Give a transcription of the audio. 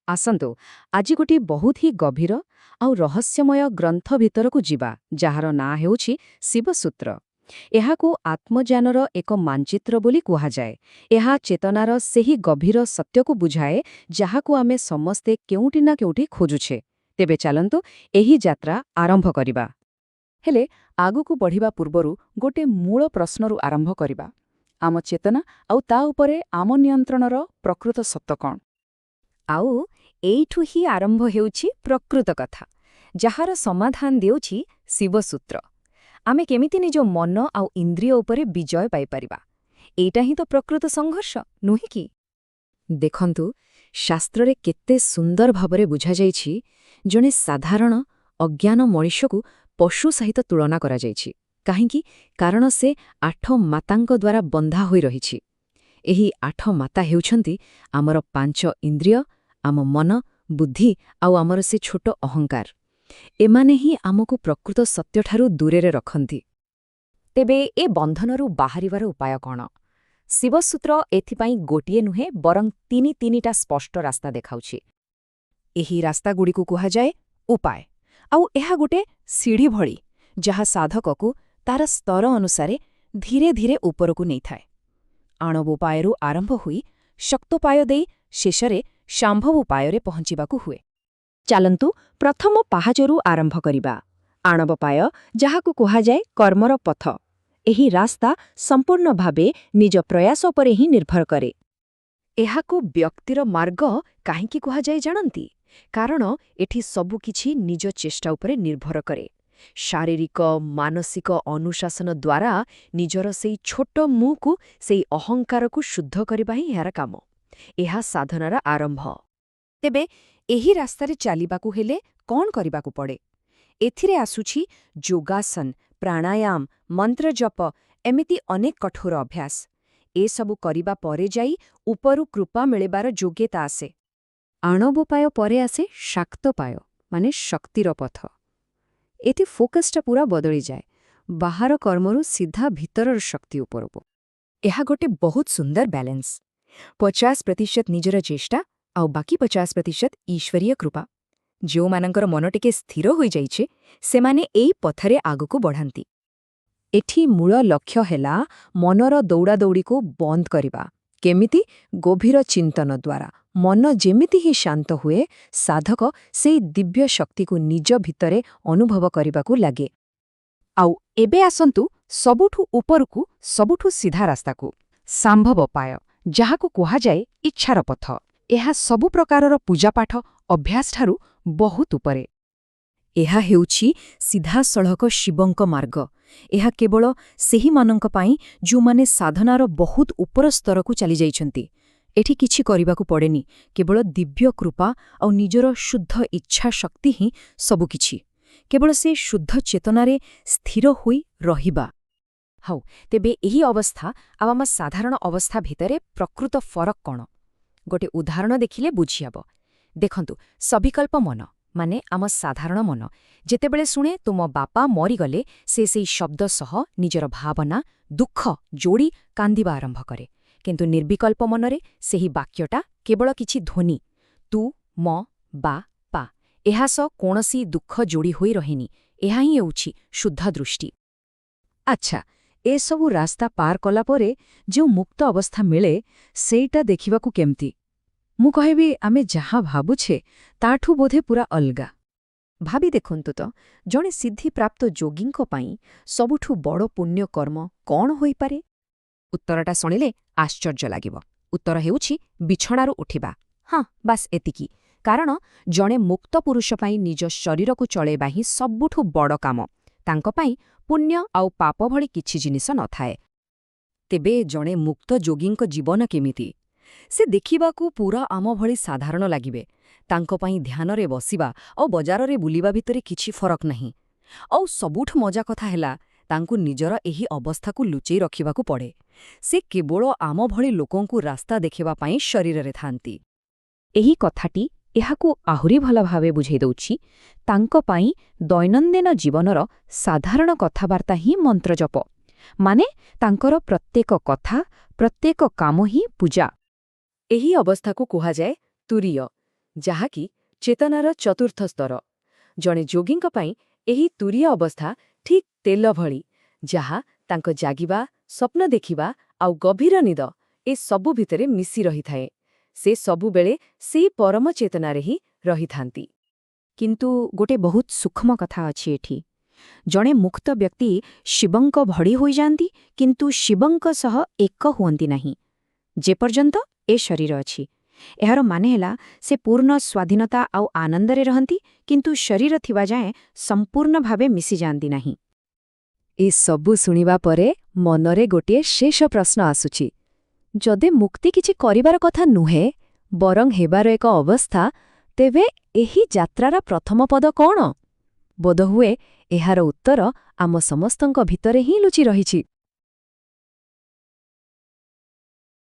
ଆସନ୍ତୁ ଆଜି ଗୋଟିଏ ବହୁତ ହି ଗଭୀର ଆଉ ରହସ୍ୟମୟ ଗ୍ରନ୍ଥ ଭିତରକୁ ଯିବା, ଯାହାର ନାଁ ହେଉଛି ଶିବସୂତ୍ର। ଏହାକୁ ଆତ୍ମଜ୍ଞାନର ଏକ ମାନଚିତ୍ର ବୋଲି କୁହାଯାଏ। ଏହା ଚେତନାର ସେହି ଗଭୀର ସତ୍ୟକୁ ବୁଝାଏ, ଯାହାକୁ ଆମେ ସମସ୍ତେ କେଉଁଠି ନା କେଉଁଠି ଖୋଜୁଛେ। ତେବେ ଚାଲନ୍ତୁ, ଏହି ଯାତ୍ରା ଆରମ୍ଭ କରିବା। ହେଲେ ଆଗକୁ ବଢ଼ିବା ପୂର୍ବରୁ ଗୋଟେ ମୂଳ ପ୍ରଶ୍ନରୁ ଆରମ୍ଭ କରିବା। ଆମ ଚେତନା ଆଉ ତା ଉପରେ ଆମ ନିୟନ୍ତ୍ରଣର ପ୍ରକୃତ ସତ କ'ଣ? ଆଉ ଏଇଠୁ ହିଁ ଆରମ୍ଭ ହେଉଛି ପ୍ରକୃତ କଥା, ଯାହାର ସମାଧାନ ଦେଉଛି ଶିବସୂତ୍ର। ଆମେ କେମିତି ନିଜ ମନ ଆଉ ଇନ୍ଦ୍ରିୟ ଉପରେ ବିଜୟ ପାଇପାରିବା, ଏଇଟା ହିଁ ତ ପ୍ରକୃତ ସଂଘର୍ଷ, ନୁହେଁ କି? ଦେଖନ୍ତୁ, ଶାସ୍ତ୍ରରେ କେତେ ସୁନ୍ଦର ଭାବରେ ବୁଝାଯାଇଛି। ଜଣେ ସାଧାରଣ ଅଜ୍ଞାନ ମଣିଷକୁ ପଶୁ ସହିତ ତୁଳନା କରାଯାଇଛି। କାହିଁକି? କାରଣ ସେ ଆଠ ମାତାଙ୍କ ଦ୍ୱାରା ବନ୍ଧା ହୋଇ ରହିଛି। ଏହି ଆଠ ମାତା ହେଉଛନ୍ତି ଆମର ପାଞ୍ଚ ଇନ୍ଦ୍ରିୟ, ଆମ ମନ, ବୁଦ୍ଧି ଆଉ ଆମର ସେ ଛୋଟ ଅହଙ୍କାର। ଏମାନେ ହିଁ ଆମକୁ ପ୍ରକୃତ ସତ୍ୟଠାରୁ ଦୂରରେ ରଖନ୍ତି। ତେବେ ଏ ବନ୍ଧନରୁ ବାହାରିବାର ଉପାୟ କ'ଣ? ଶିବସୂତ୍ର ଏଥିପାଇଁ ଗୋଟିଏ ନୁହେଁ, ବରଂ ତିନି ତିନିଟା ସ୍ପଷ୍ଟ ରାସ୍ତା ଦେଖାଉଛି। ଏହି ରାସ୍ତାଗୁଡ଼ିକୁ କୁହାଯାଏ ଉପାୟ। ଆଉ ଏହା ଗୋଟେ ସିଢ଼ି ଭଳି, ଯାହା ସାଧକକୁ ତାର ସ୍ତର ଅନୁସାରେ ଧୀରେ ଧୀରେ ଉପରକୁ ନେଇଥାଏ। ଆଣବୋପାୟରୁ ଆରମ୍ଭ ହୋଇ ଶକ୍ତୋପାୟ ଦେଇ ଶେଷରେ ଶାମ୍ଭବ ଉପାୟରେ ପହଞ୍ଚିବାକୁ ହୁଏ। ଚାଲନ୍ତୁ, ପ୍ରଥମ ପାହାଚରୁ ଆରମ୍ଭ କରିବା। ଆଣବପାୟ, ଯାହାକୁ କୁହାଯାଏ କର୍ମର ପଥ। ଏହି ରାସ୍ତା ସମ୍ପୂର୍ଣ୍ଣ ଭାବେ ନିଜ ପ୍ରୟାସ ଉପରେ ହିଁ ନିର୍ଭର କରେ। ଏହାକୁ ବ୍ୟକ୍ତିର ମାର୍ଗ କାହିଁକି କୁହାଯାଏ ଜାଣନ୍ତି? କାରଣ ଏଠି ସବୁକିଛି ନିଜ ଚେଷ୍ଟା ଉପରେ ନିର୍ଭର କରେ। ଶାରୀରିକ, ମାନସିକ ଅନୁଶାସନ ଦ୍ୱାରା ନିଜର ସେଇ ଛୋଟ ମୁଁକୁ, ସେଇ ଅହଙ୍କାରକୁ ଶୁଦ୍ଧ କରିବା ହିଁ ଏହାର କାମ। ଏହା ସାଧନାର ଆରମ୍ଭ। ତେବେ ଏହି ରାସ୍ତାରେ ଚାଲିବାକୁ ହେଲେ କ'ଣ କରିବାକୁ ପଡ଼େ? ଏଥିରେ ଆସୁଛି ଯୋଗାସନ, ପ୍ରାଣାୟାମ, ମନ୍ତ୍ରଜପ, ଏମିତି ଅନେକ କଠୋର ଅଭ୍ୟାସ। ଏସବୁ କରିବା ପରେ ଯାଇ ଉପରୁ କୃପା ମିଳିବାର ଯୋଗ୍ୟତା ଆସେ। ଆଣବୋପାୟ ପରେ ଆସେ ଶାକ୍ତୋପାୟ, ମାନେ ଶକ୍ତିର ପଥ। ଏଠି ଫୋକସ୍ଟା ପୁରା ବଦଳିଯାଏ, ବାହାର କର୍ମରୁ ସିଧା ଭିତରର ଶକ୍ତି ଉପରକୁ। ଏହା ଗୋଟେ ବହୁତ ସୁନ୍ଦର ବାଲାନ୍ସ। 50% ନିଜର ଚେଷ୍ଟା ଆଉ ବାକି 50% ଈଶ୍ୱରୀୟ କୃପା। ଯେଉଁମାନଙ୍କର ମନ ଟିକେ ସ୍ଥିର ହୋଇଯାଇଛି, ସେମାନେ ଏଇ ପଥରେ ଆଗକୁ ବଢ଼ାନ୍ତି। ଏଠି ମୂଳ ଲକ୍ଷ୍ୟ ହେଲା ମନର ଦୌଡ଼ାଦୌଡ଼ିକୁ ବନ୍ଦ କରିବା। କେମିତି? ଗଭୀର ଚିନ୍ତନ ଦ୍ୱାରା। ମନ ଯେମିତି ହିଁ ଶାନ୍ତ ହୁଏ, ସାଧକ ସେଇ ଦିବ୍ୟ ଶକ୍ତିକୁ ନିଜ ଭିତରେ ଅନୁଭବ କରିବାକୁ ଲାଗେ। ଆଉ ଏବେ ଆସନ୍ତୁ ସବୁଠୁ ଉପରକୁ, ସବୁଠୁ ସିଧା ରାସ୍ତାକୁ, ଶାମ୍ଭବୋପାୟ, ଯାହାକୁ କୁହାଯାଏ ଇଚ୍ଛାର ପଥ। ଏହା ସବୁ ପ୍ରକାରର ପୂଜାପାଠ, ଅଭ୍ୟାସଠାରୁ ବହୁତ ଉପରେ। ଏହା ହେଉଛି ସିଧାସଳଖ ଶିବଙ୍କ ମାର୍ଗ। ଏହା କେବଳ ସେହିମାନଙ୍କ ପାଇଁ ଯେଉଁମାନେ ସାଧନାର ବହୁତ ଉପର ସ୍ତରକୁ ଚାଲିଯାଇଛନ୍ତି। ଏଠି କିଛି କରିବାକୁ ପଡ଼େନି, କେବଳ ଦିବ୍ୟ କୃପା ଆଉ ନିଜର ଶୁଦ୍ଧ ଇଚ୍ଛା ଶକ୍ତି ହିଁ ସବୁକିଛି। କେବଳ ସେ ଶୁଦ୍ଧ ଚେତନାରେ ସ୍ଥିର ହୋଇ ରହିବା। ହଉ, ତେବେ ଏହି ଅବସ୍ଥା ଆଉ ଆମ ସାଧାରଣ ଅବସ୍ଥା ଭିତରେ ପ୍ରକୃତ ଫରକ କ'ଣ? ଗୋଟେ ଉଦାହରଣ ଦେଖିଲେ ବୁଝିହେବ। ଦେଖନ୍ତୁ, ସବିକଳ୍ପ ମନ, ମାନେ ଆମ ସାଧାରଣ ମନ, ଯେତେବେଳେ ଶୁଣେ ତୁମ ବାପା ମରିଗଲେ, ସେ ସେଇ ଶବ୍ଦ ସହ ନିଜର ଭାବନା, ଦୁଃଖ ଯୋଡ଼ି କାନ୍ଦିବା ଆରମ୍ଭ କରେ। କିନ୍ତୁ ନିର୍ବିକଳ୍ପ ମନରେ ସେହି ବାକ୍ୟଟା କେବଳ କିଛି ଧ୍ୱନି, ତୁ, ମ, ବା, ପା। ଏହା ସହ କୌଣସି ଦୁଃଖ ଯୋଡ଼ି ହୋଇ ରହେନି। ଏହା ହିଁ ହେଉଛି ଶୁଦ୍ଧ ଦୃଷ୍ଟି। ଆଚ୍ଛା, ଏସବୁ ରାସ୍ତା ପାର କଲା ପରେ ଯେଉଁ ମୁକ୍ତ ଅବସ୍ଥା ମିଳେ, ସେଇଟା ଦେଖିବାକୁ କେମିତି? ମୁଁ କହିବି, ଆମେ ଯାହା ଭାବୁଛେ ତାଠୁ ବୋଧେ ପୁରା ଅଲଗା। ଭାବି ଦେଖନ୍ତୁ ତ, ଜଣେ ସିଦ୍ଧିପ୍ରାପ୍ତ ଯୋଗୀଙ୍କ ପାଇଁ ସବୁଠୁ ବଡ଼ ପୁଣ୍ୟକର୍ମ କ'ଣ ହୋଇପାରେ? ଉତ୍ତରଟା ଶୁଣିଲେ ଆଶ୍ଚର୍ଯ୍ୟ ଲାଗିବ। ଉତ୍ତର ହେଉଛି ବିଛଣାରୁ ଉଠିବା। ହଁ, ବାସ୍ ଏତିକି। କାରଣ ଜଣେ ମୁକ୍ତ ପୁରୁଷ ପାଇଁ ନିଜ ଶରୀରକୁ ଚଳେଇବା ହିଁ ସବୁଠୁ ବଡ଼ କାମ। ତାଙ୍କ ପାଇଁ ପୁଣ୍ୟ ଆଉ ପାପ ଭଳି କିଛି ଜିନିଷ ନଥାଏ। ତେବେ ଜଣେ ମୁକ୍ତ ଯୋଗୀଙ୍କ ଜୀବନ କେମିତି? ସେ ଦେଖିବାକୁ ପୁରା ଆମ ଭଳି ସାଧାରଣ ଲାଗିବେ। ତାଙ୍କ ପାଇଁ ଧ୍ୟାନରେ ବସିବା ଆଉ ବଜାରରେ ବୁଲିବା ଭିତରେ କିଛି ଫରକ ନାହିଁ। ଆଉ ସବୁଠୁ ମଜା କଥା ହେଲା, ତାଙ୍କୁ ନିଜର ଏହି ଅବସ୍ଥାକୁ ଲୁଚେଇ ରଖିବାକୁ ପଡ଼େ। ସେ କେବଳ ଆମ ଭଳି ଲୋକଙ୍କୁ ରାସ୍ତା ଦେଖିବା ପାଇଁ ଶରୀରରେ ଥାନ୍ତି। ଏହି କଥାଟି ଏହାକୁ ଆହୁରି ଭଲ ଭାବେ ବୁଝେଇ ଦେଉଛି। ତାଙ୍କ ପାଇଁ ଦୈନନ୍ଦିନ ଜୀବନର ସାଧାରଣ କଥାବାର୍ତ୍ତା ହିଁ ମନ୍ତ୍ରଜପ। ମାନେ ତାଙ୍କର ପ୍ରତ୍ୟେକ କଥା, ପ୍ରତ୍ୟେକ କାମ ହିଁ ପୂଜା। ଏହି ଅବସ୍ଥାକୁ କୁହାଯାଏ ତୁରୀୟ। ଯାହାକି ଚେତନାର ଚତୁର୍ଥ ସ୍ତର। ଜଣେ ଯୋଗୀଙ୍କ ପାଇଁ ଏହି ତୁରୀୟ ଅବସ୍ଥା ଠିକ୍ ତେଲ ଭଳି, ଯାହା ତାଙ୍କ ଜାଗିବା, ସ୍ୱପ୍ନ ଦେଖିବା ଆଉ ଗଭୀର ନିଦ ଏ ସବୁ ଭିତରେ ମିଶି ରହିଥାଏ। ସେ ସବୁବେଳେ ସେଇ ପରମ ଚେତନାରେ ହିଁ ରହିଥାନ୍ତି। କିନ୍ତୁ ଗୋଟେ ବହୁତ ସୂକ୍ଷ୍ମ କଥା ଅଛି ଏଠି। ଜଣେ ମୁକ୍ତ ବ୍ୟକ୍ତି ଶିବଙ୍କ ଭଳି ହୋଇଯାଆନ୍ତି, କିନ୍ତୁ ଶିବଙ୍କ ସହ ଏକ ହୁଅନ୍ତି ନାହିଁ, ଯେପର୍ଯ୍ୟନ୍ତ ଏ ଶରୀର ଅଛି। ଏହାର ମାନେ ହେଲା, ସେ ପୂର୍ଣ୍ଣ ସ୍ୱାଧୀନତା ଆଉ ଆନନ୍ଦରେ ରହନ୍ତି, କିନ୍ତୁ ଶରୀର ଥିବା ଯାଏଁ ସମ୍ପୂର୍ଣ୍ଣ ଭାବେ ମିଶିଯାଆନ୍ତି ନାହିଁ। ଏସବୁ ଶୁଣିବା ପରେ ମନରେ ଗୋଟିଏ ଶେଷ ପ୍ରଶ୍ନ ଆସୁଛି। ଯଦି ମୁକ୍ତି କିଛି କରିବାର କଥା ନୁହେଁ, ବରଂ ହେବାର ଏକ ଅବସ୍ଥା, ତେବେ ଏହି ଯାତ୍ରାର ପ୍ରଥମ ପଦ କ'ଣ? ବୋଧହୁଏ ଏହାର ଉତ୍ତର ଆମ ସମସ୍ତଙ୍କ ଭିତରେ ହିଁ ଲୁଚି ରହିଛି।